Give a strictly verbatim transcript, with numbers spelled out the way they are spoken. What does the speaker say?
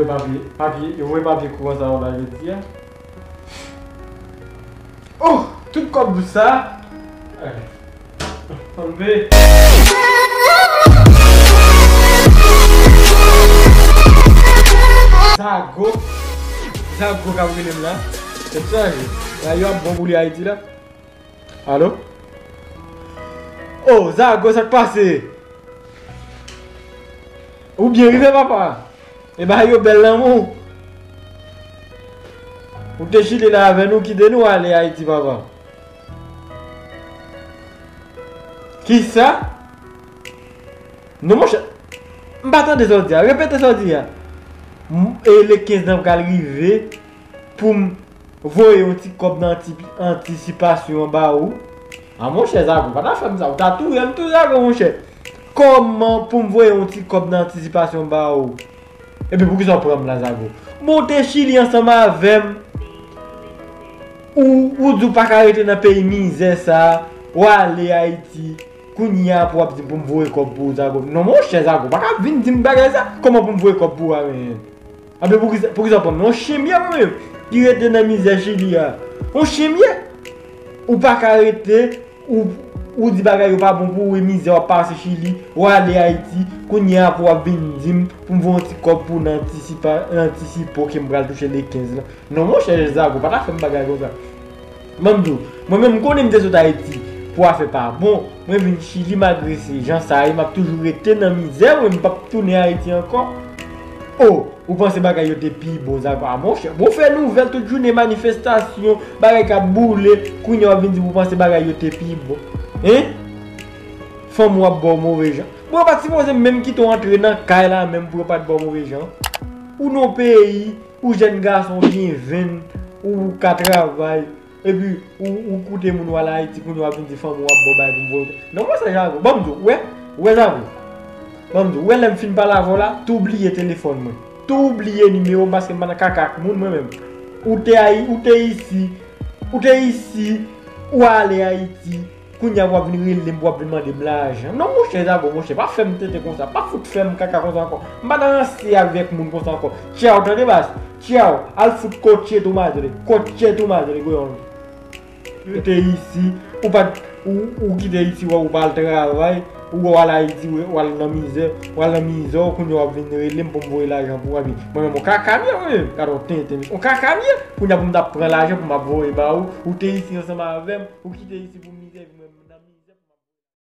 Papye, papye, yo voye papye kouran sa yo la jodi a. Oh, tout kòb dous sa. Anlve. Zago. Zago k ap rele m la. Se sa, la yo ap bon pou li Ayiti la. Alo? Oh, Zago, sa k pase? Ou byen rive, papa? E bagay yo bèl nan men w. Ou te chile la avè nou, kite nou ale Ayiti, papa. Kisa? Non, monchè. M pa tande sa w di a. Repete sa w di a. M- E le kenz nan pral rive pou m voye yon ti kòb nan anti- antisipasyon ba ou. A monchè, Zago, pa ta fè m sa. Ou ta touye m tou, Zago, monchè. Kòman pou m voye yon ti kòb nan antisipasyon ba ou? Epi poukisa w pran m la, Zago? Bon, w te Chili ansanm avè m. Ou, ou di w pa ka rete nan peyi mizè sa, w ale Ayiti. Kounye a pou w ap di m pou m voye kòb pou ou, Zago. Non, monchè, Zago, pa ka vin di m bagay sa. Kòman pou m voye kòb pou ou a, men? Anben, poukisa, poukisa w pran m? Yon chen m ye, mwen menm, ki rete nan mizè Chili a. Yon chen m ye. Ou pa ka rete, ou, ou di bagay yo pa bon pou ou, e mizè w ap pase Chili, w ale Ayiti, kounye a pou w ap vin di m pou m voye yon ti kòb pou w nan antisipa-, nan antisipo ke m pral touche le kenz la. Non, monchè, Zago, pa ta fè m bagay konsa. Ban m di w, mwen menm, m konnen m te sot Ayiti pou afè pa bon. Mwen vin Chili, malgre se jan sa ye, m ap toujou rete nan mizè, mwen, m p ap tounen Ayiti ankò. Oh, ou panse bagay yo te pi bon, Zago? A, monchè, bon, fè nouvèl tout jounen, manifestasyon, bagay k ap boule, kounye a w ap vin di m ou panse bagay yo te pi bon. Hein? Fanm ou ap ba w move jan. Bon, yo pa t sipoze menm kite w antre nan kay la menm pou yo pa t ba w move jan. Ou nan peyi, ou jèn gason, ou gen venn, ou ka travay, epi ou, ou koute moun w al Ayiti, kounye a w ap vin di fanm ou ap ba w bagay pou m voye. Non, monchè, Zago, ban m di w, wè, wè, Zago. Ban m di w, wè, lè m fin pale avè w la, tou bliye telefòn mwen. Tou bliye nimewo m, paske m pa nan kaka ak moun, mwen menm. Ou te Ayi-, ou te isi, ou te isi, ou ale Ayiti, kounye a w ap vin rele m, w ap vin mande m lajan. Non, monchè, Zago, monchè, pa fè m tenten konsa, pa fout fè m kaka konsa ankò. M pa nan ranse avèk moun konsa ankò. Tchaw, tande, baz. Tchaw, al fout coche tu madre. Coche tu madre, goyon. Ou te isi, ou pa t, ou, ou kite isi, ou, ou pa al travay, ou al Ayiti, ou, ou al nan mizè, ou al nan mizè, kounye a w ap vin rele m pou m voye lajan pou w, epi mwen menm, on kaka m ye, mwen menm, gade on tenten, on kaka m ye, kounye a pou m t ap pran lajan pou m ap voye ba ou, ou te isi ansanm avè m, ou kite isi pou mizè, epi mwen menm nan mizè pou m ap